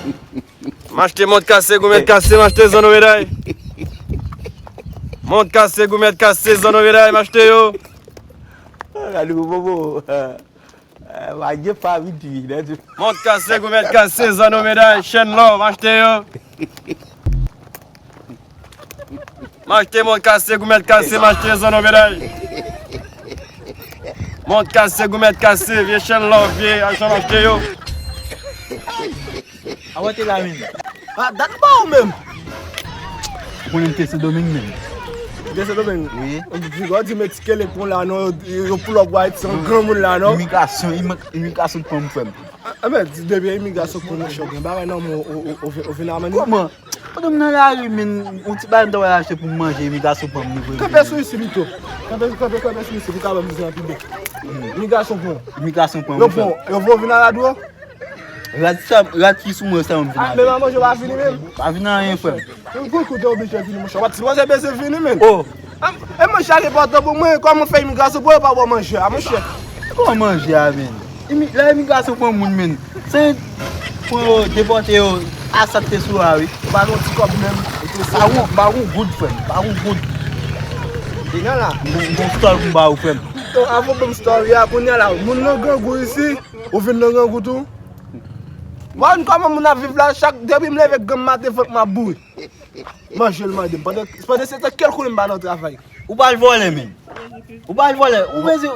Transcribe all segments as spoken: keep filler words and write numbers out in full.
M achte mont kase, goumèt kase, m achte zanno meday. Mont kase, goumèt kase, zanno meday, m achte yo. Gade pou bobo. Mont kase, goumèt kase, zanno meday, chèn lò, m achte yo. M achte mont kase, goumèt kase, m achte zanno meday. Mont kase, goumèt kase, vye chèn lò, vye ajan, m achte yo. Awa te la menm. A, dat pa ou menm. Ou konnen m te Sendomeng menm. Ou te Sendomeng? Wi. Ou di, ou di m eti kele pon la non, yo, yo pull up white, se yon granmoun la non. Imigrasyon, imi-, imigrasyon k pran m frè m. A, a, men, di depi imigrasyon k pran monchè, ou gen bagay nan men w, ou, ou, ou vin, ou vin a manje. Kòman? Pandan m nan lari, men, yon ti bagay m ta pral achte pou m manje, imigrasyon pran m, li voye m vini. Kanpe sou isi pito. Kanpe, kanpe, kanpe sou isi, pou ka ban m vizyon pi byen. Imigrasyon pran w. Imigrasyon pran m, monchè. Yo pran w, yo voye w vin a rad ou? Rad sa, rad ki sou mwen sa, m vin a. A, men pa manje, w pa vini menm? Pa vin anyen, frè m. Yon gwo kout ou oblije vini, monchè. W pa t sipoze bezwen vini, menm. Oh. A, e monchè, a enpòtan pou mwen, kòman fè imigrasyon pou yo pa ba w manje, a, monchè? Kòman manje a, menm? Imi-, lè imigrasyon pran moun, menm. Se pran yo, depòte yo, a sa k te sou a, wi. Ou pa gen yon ti kòb menm? Pa gon, pa gon goud, frè m, pa gon goud. Degan la. M gon, m gon story pou m ba ou, frè m. Avan ban m story a, kounye a la, moun nan grangou isi, ou vin nan grangou tou. Mwen, kòman moun ap viv la, chak, depi m leve granm maten, vant mwen ap boure. Manje l mande m. Pandan, pandan se tan, kèl koulè m pa nan travay. Ou pral vòlè, menm. Ou pral vòlè. Ou bezwen.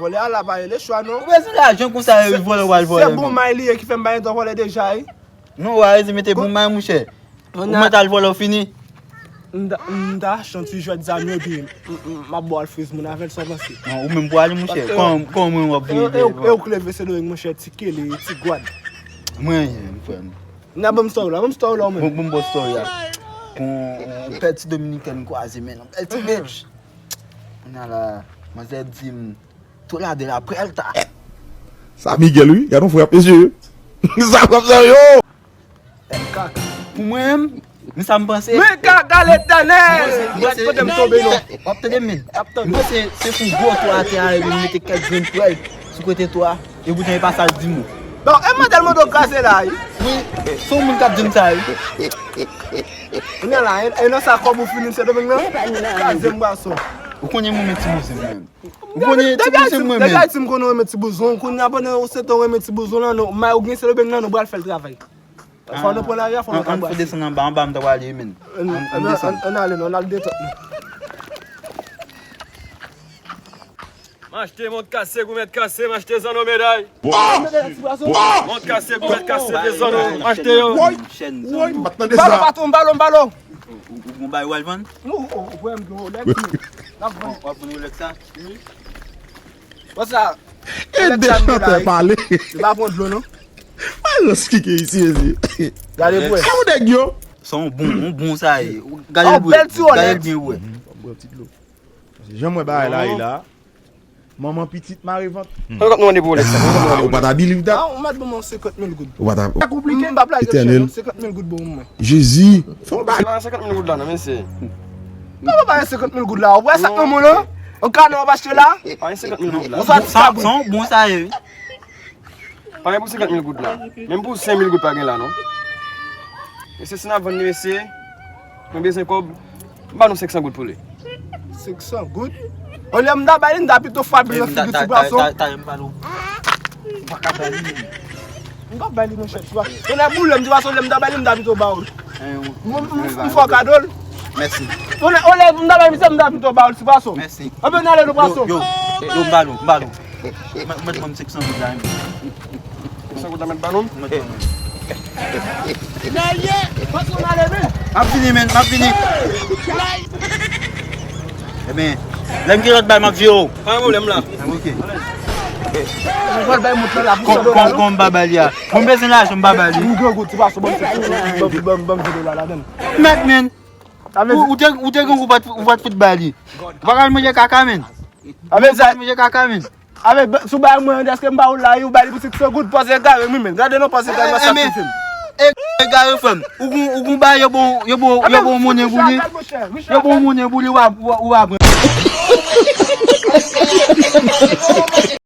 Vòlè a la pa rele chwa, non. Ou bezwen lajan konsa, e vòlè, ou pral vòlè, menm. Se bon may li ye ki fè m pa gentan vòlè deja, wi. Non, w a rezi mete bon may, monchè. Ou mèt al vòlè, w fini. M ta, m ta achte yon ti jwèt zam yo, epi m, m, m ap ba w al friz moun avè l, sa w panse? Non, ou menm pou ale, monchè. Kòman, kòman w ap vini? E, e, e ou k leve Sendomeng, monchè, ti kele, ti gwad. Mwen, frè m. N a ban m story la, ban m story la, ou menm. Bon, bon, bon story a. Yon, yon bèl ti dominikèn m kwaze, men, yon bèl ti bitch. Kounye a la, manzè di m, toda de la puerta. Sa Miguel, wi. Gade yon frè ap eseye. Sa frè ap sa, yo! Pou mwen menm, men sa m panse. Men kaka Letènèl! Gad kote m tonbe non. W ap tande m, men. M panse se pou gwo twa atè a, epi m mete kèk grenn twèl sou kote twa, e poutan e pa sa l di m. Bon, e mwen tèlman do kraze la, wi. Wi, se yon moun k ap di m sa, wi. Kounye a la, e, e nan sa kòb ou fini, se Domeng nan? Kraze m bwason. Ou konnen mwen men ti bouzen mwen. Ou konnen ti bouzen mwen men. Depi Ayiti m konnen w renmen ti bouzen, kounye a pandan w se tan w renmen ti bouzen lan, non, may ou gen se Domeng nan, nou pral fè l travay. Fò nou pran lari a, fò nou ka bwase. Ann desann anba, anba m ta prale, men. Ann desann. Ann ale, non, ann al detant nou. M achte mont kase, goumèt kase, m achte zanno meday. Mont kase, goumèt kase, vye zanno, m achte yo. Woy, woy, m pa t tande sa. Balo, patwon, balo, balo. Ou, ou, ou gon bagay w al vann? Ou, ou, ou, ou, ou, w ap vann Rolex sa? What's up? Ede chantè pale. Li pa pran dlo, non. Pa jan skike isi, ezi. Gade bwè. Sa yon nèg yo? Se yon bon, yon bon sa ye. Gade l bwè. Bèl ti Rolex. Gade l byen bwè. Jan m wè bagay la ye la. Manman pitit mare vant. Sa kòb nou ande pou Rolex sa? Ou pa ta believe that? Ah, ou mèt ban mwen senkant mil goud. Ou pa ta. Sa konplike. M pa plage chè, non, senkant mil goud bon mwen. Jezi. Fè yon bagay. Senkant mil goud la, non, mesye. Kòman pa gen senkant mil goud la? Ou wè sa k nan men w lan? Yon kanè w ap achte la? Pa gen senkant mil goud la. Sa, sa yon bon sa ye, wi. Pa gen pou senkant mil goud la. Menm pou senk mil goud pa gen la, non. Mesye, si n ap vann li, mesye, mwen bezwen kòb. M ba nou senk san goud pou li. Senk san goud? Olye m ta bay li, m ta pito frape l nan figi ti bwason. Talè m ba nou. Ou pa ka bay li. M p ap bay li, monchè, ti bwason. Tonnè boule m, ti bwason, olye m ta bay li, m ta pito ba w l. M, m, m, m fè w kado l. Mèsi. Tonnè, olye m ta bay misye, m ta pito ba w l, ti bwason. Mèsi. Anben, n ale, nou bwason. Yo, yo, yo, m ba nou, m ba nou. Mèt, mèt ban m senk san goud la, men. Senk san goud la, mèt ban nou? Mèt ban nou. M ap vini, men, m ap vini. Ebyen, lè m gen lòt bay, m ap vire w. Pa gen pwoblèm la. Ok. Mwen pral bay mont lan la pou san dola, non? Kòman m pa ba li a? Mwen bezwen lajan, m pa ba li. M gen gou ti bwason, ban m senk san goud, ban m, ban m, ban m ven dola ladan l. Mèt, men. Ou, ou te, ou te gen ou pa t, ou pa t fout ba li. Ou pa ka al manje kaka, men. Ou pa ka al manje kaka, men. Avèk, sou bay mwen, èske m ba ou la, ou bay li pou senk san goud, pòz egare, wi, men. Gade non, pòz egare, sa ki fè m. E, egare, frè m. Ou gon, ou gon bay, yo bon, yo bon, yo bon monnen pou li. Yo bon monnen pou li, w a, w a, w a pran.